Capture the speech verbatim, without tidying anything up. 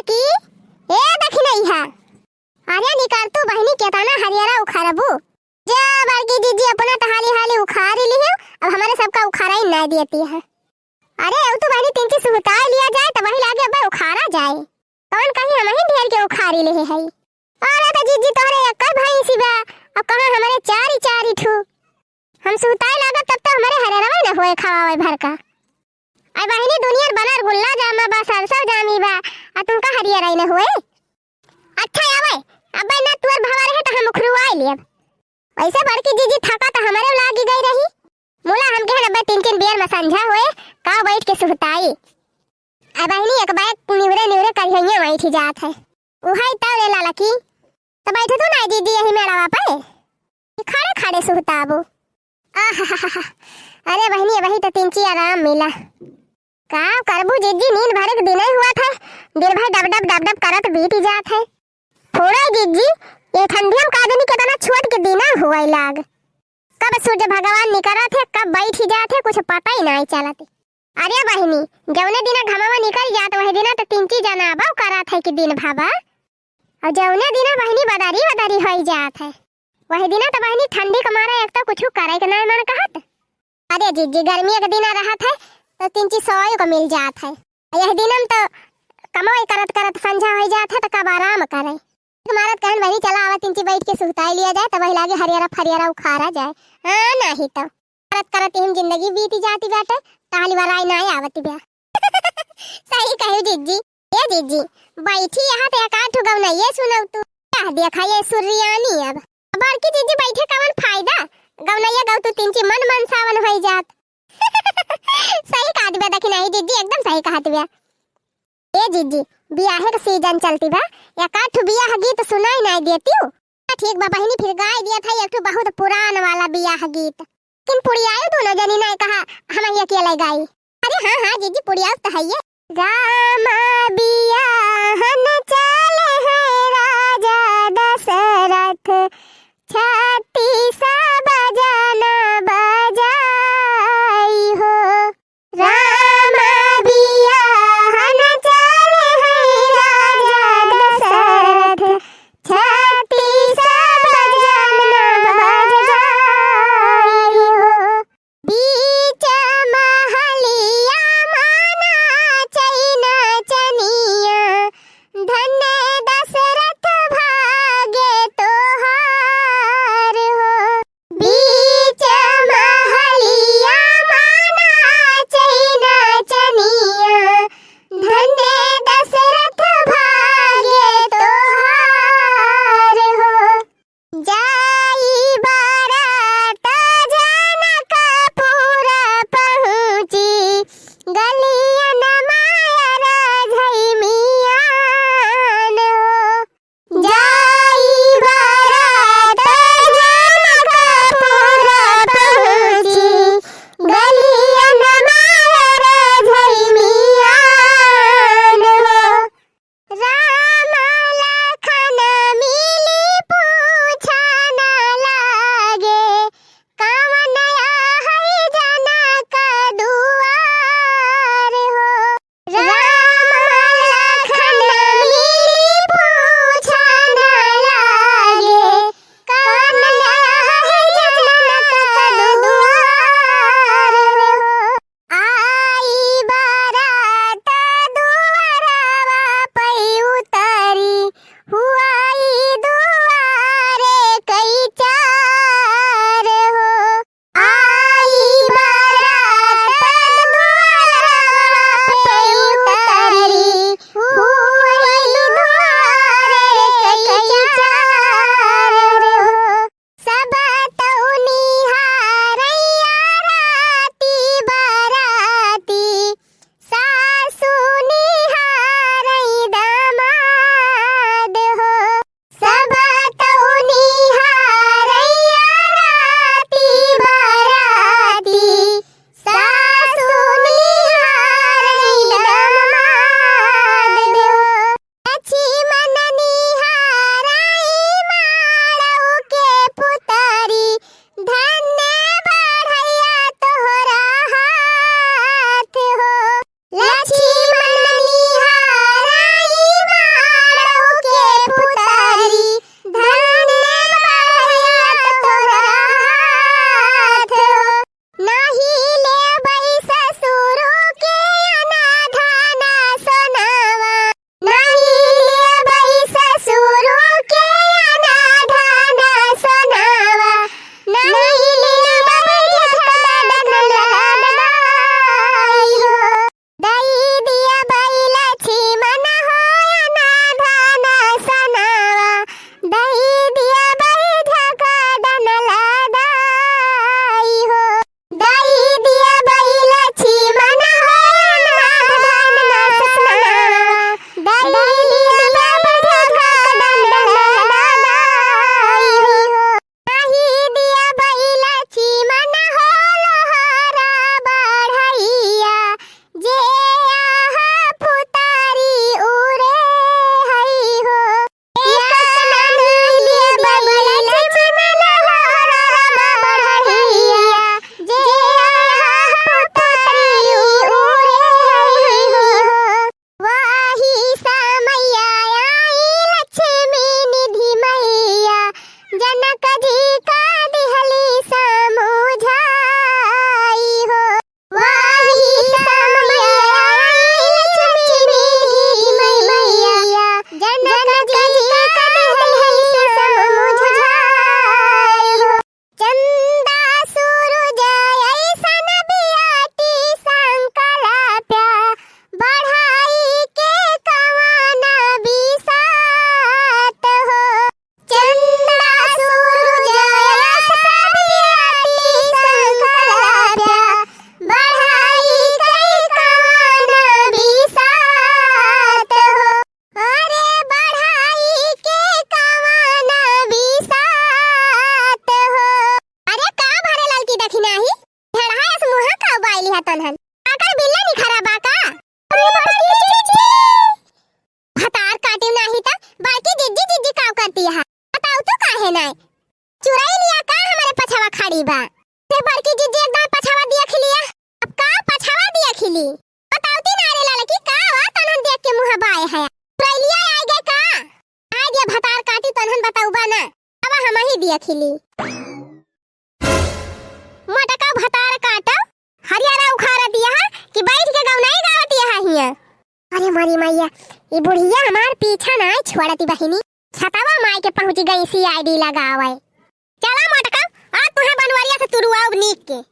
कि ए दखिनैया, अरे निकर तू बहिनी, केतना हरियरा उखारबू? जा बड़की जिज्जी, अपना त हाली हाली उखारी लिहू, अब हमरे सबका उखारइ नाइ देती है। अरे अब तू बहिनी तिनची सुहताइ लिया जाए, तबही लागे अब उखारा जाए। कौन कही हमही ढेर के उखारी लिहे हई। अरे त जिज्जी तोहरे एक्कै भैंसी बा, अब कहाँ हमरे चारी चारी ठू। हम सुहताइ लागब तब त हमरे हरियरवा न होए खवावे भर का। अइ बहिनी दुनियर बनर गुल्ला जामा बा, सरसों जामी बा, आ तुमका हरियरइ न होए। अच्छा आवे, अब्बे ना तुअर भवा रहे त हम उखरुआइ लेब। वैसे बड़की जिज्जी थका त हमरे लागी गइ रही। मुला हम कहन अब्बे तीन तीन बियर में संझा होए, का बैठ के सुहताई। अइ बहिनी एक बैग निवरे निवरे करिहइया बैठी जात है। उहइ तउ रे लालकी, त बैठे तू ना जिज्जी यही मेड़वा पे। कि खड़े खड़े सुहताबू। आहाहाहा। अरे बहिनी, अबही त तिनची आराम मिला। का करबू जिज्जी, नींद भरे के दिनइ हुआ था, दिन भर डब डब डब डब करत बीती जात है। थोड़ा जिज्जी, ये ठंडिया में का जानी केतना छोट के दिना हुआ लाग। कब सूर्य भगवान निकरत है, कब बैठी जात है, कुछ पता ही नाइ चलत। अरे बहिनी, जौने दिना घमवा निकल जात, वही दिना त तिनची जनाबो करत है कि दिन भवा। अउ जौने दिना बहिनी बदरी बदरी होइ जात है, वही दिना त बहिनी ठंडी के मारे एक त कुछु करइ के नाइ मन कहत। अरे जिज्जी, गर्मी एक दिना रहत है, त तिनची सोयो के मिल जात है। अउ यह दिना में त कमवइ करत करत संझा होइ जात है, त कब आराम करइ। मारत कहन बहिनी, चला आवा तिनची बैठ के सुहताइ लिया जाए, तबही लागे हरियरा फरियरा उखारा जाए। हाँ, नाहीं त। करत करत यही में जिंदगी बीती जाती बाटे, ताली वराई नाय आवती बा। सही कहू जिज्जी। ए जिज्जी, बैठी यहाँ त एकाध ठो गौनइये सुनउ तू। कह देखा ये सुरियानी अब। बड़की जिज्जी बैठे कवन फायदा? गौनइया गउ तू तिनची मन मनसावन होइ जात। सही कहत बा, देखी नाहीं जिज्जी, एकदम सही कहत बा। ए जिज्जी, बियाहे के सीजन चलती बा, एकाध ठो बियाह गीत सुनाई नाहीं देतिउ? ठीक बा बहिनी, फिर गाय दिया था एक ठो बहुत पुरान वाला बियाह गीत। लेकिन पुड़ियायो दोनों जनी नाहीं कहा, हम ये अकेले गाई। अरे हाँ, हाँ, जिज्जी, पुड़ियाओ त हइये। रामा बियाहन चले हैं राजा दशरथ, छत्तीस बजना बजाई हो। रामा बियाहन चले हैं राजा दशरथ, छत्तीस बजना बजाई हो। बीच महलिया मा नाचइ नाचइ अखिली। मोटका भतार काटो, हरियारा उखाड़त यहा कि बैठ के गौनाई गावत यहा हिया। अरे मोरी मैया, ई बुढ़िया हमार पीछा नाय छोड़ती बहिनी। छतवा माई के पहुँच गई सी आई डी लगावे। चला मोटका, आज तुहे बनवरिया से तुरुआउब नीक के।